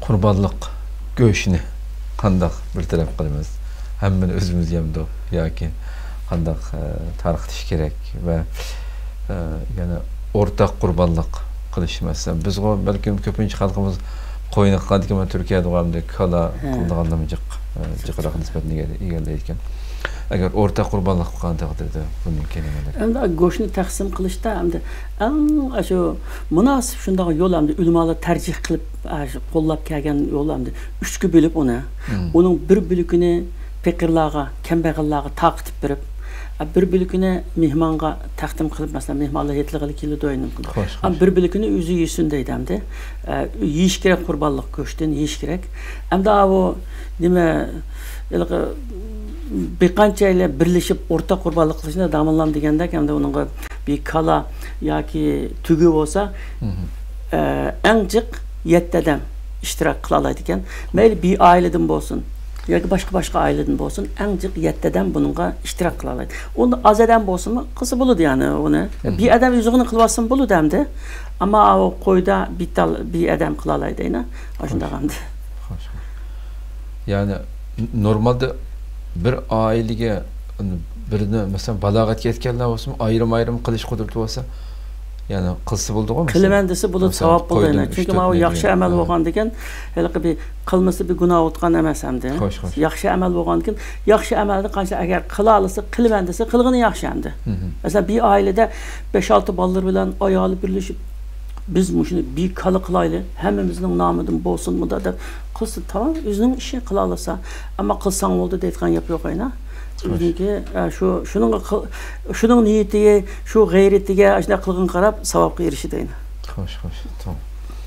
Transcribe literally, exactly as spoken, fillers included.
قۇربانلىق گۆشىنى قانداق بىر تەرەپ قىلىمىز؟ ھەممىنى ئۆزىمىز يەمدۇق ياكى قانداق، ئە، تارقىتىش كېرەك ۋە، ئە، يەنە ئورتاق قۇربانلىق قىلىش، مەسىلەن، بىزغۇ بەلكىم كۆپىنچە خەلقىمىز قوينى قىلغاندىكىن، مانا تۈركىيەدىغۇ ئەمدى كالا ھە. قىلىدىغانلىرىمۇ جىق، ئە، جىقراق نىسبەتنى ئىگە-، ئىگىلەيدىكەن. ئەگەر ئورتاق قۇربانلىق قىلغان تەقدىردە بۇنىڭ كەينى نېمە؟ ئەمدى گۆشنى تەقسىم قىلىشتا ئەمدى ئەڭ ئاشۇ مۇناسىپ شۇنداق يول ئەمدى ئۆلىمالار تەرجىھ قىلىپ، ئاشۇ قوللاپ كەلگەن يول ئەمدى ئۈچكە بۆلۈپ ئۇنى، مم. ئۇنىڭ بىر بۆلىكىنى پېقىرلارغا، كەمبەغەللەرگە تارقىتىپ بېرىپ، بىر بۆلىكىنى مېھمانغا تەقدىم قىلىپ، مەسىلەن، مېھمانلار ھېيتلىغىلى كېلىدۇ، ئەينەم. خوش، ئەمما خوش. بىر بۆلىكىنى ئۆزى يېسۇن دەيدۇ ئەمدى. ئە، يېيىش كېرەك، قۇربانلىق گۆشتىن يېيىش كېرەك. ئەمدى ئاۋۇ نېمە، ھېلىقى بىر قانچەيلەن بىرلىشىپ ئورتاق قۇربانلىق قىلىشنى داموللام دېگەندەك، ئەمدى ئۇنىڭغا بىر كالا ياكى تۆگە بولسا، مم. ئە، ئەڭ جىق يەتتە ئادەم ئىشتىراك قىلالايدىكەن. مەيلى بىر ئائىلىدىن بولسۇن ياكى باشقا-باشقا ئائىلىدىن بولسۇن، ئەڭ جىق يەتتە ئادەم بۇنىڭغا ئىشتىراك قىلالايدۇ. ئۇندا ئاز ئادەم بولسىمۇ قىلسا بولىدۇ، يەنى ئۇنى. مم. بىر ئادەم ئۆزىنى قىلىۋالسىمۇ بولىدۇ ئەمدى. ئەمما ئۇ قويدا بىر تال-، بىر ئادەم قىلالايدۇ، ئەينە. ئاشۇنداق ئەمدى. خوش، خوش. يەنى نورمالدا بىر ئائىلىگە بىرنى، مەسىلەن، بالاغەتكە يەتكەنلەر بولسىمۇ، ئايرىم-ئايرىم قىلىش قۇدرىتى بولسا، يەنى قىلسا بولىدىغۇ، مەسىلەن. قىلىمەن دېسە بولىدۇ، مەسىلەن، ساۋاب بولىدۇ، قويدىن ئەينە. ئۈچ چۈنكى تۆت ماۋۇ ياخشى ئەمەل ھە. بولغاندىكىن، ھېلىقى بىر قىلمىسا بىر گۇناھ ئوتقان ئەمەس ئەمدى. خوش، خوش. ياخشى ئەمەل بولغاندىكىن، ياخشى ئەمەلنى قانچە ئەگەر قىلالىسا، قىلىمەن دېسە، قىلغىنى ياخشى ئەمدى. مم. مەسىلەن، بىر ئائىلىدە بەش-ئالتە بالىلىرى بىلەن ئايالى بىرلىشىپ، بىز مۇشۇنى بىر كالا قىلايلى، ھەممىمىزنىڭ نامىدىن بولسۇنمۇ دەپ قىلسا، تامام ئۆزىنىڭ ئىشى قىلالىسا. ئەمما قىلساڭ بولدى دەيدىغان گەپ يوق، ئەينە. خوش. ئۆزىنىڭكى، ئە، شۇ، شۇنىڭغا قىل-، شۇنىڭ نىيىتىگە، شۇ غەيرىتىگە، ئاشۇنداق قىلغىنىغا قاراپ ساۋابقا ئېرىشىدۇ، ئەينە. خوش، خوش. تامام.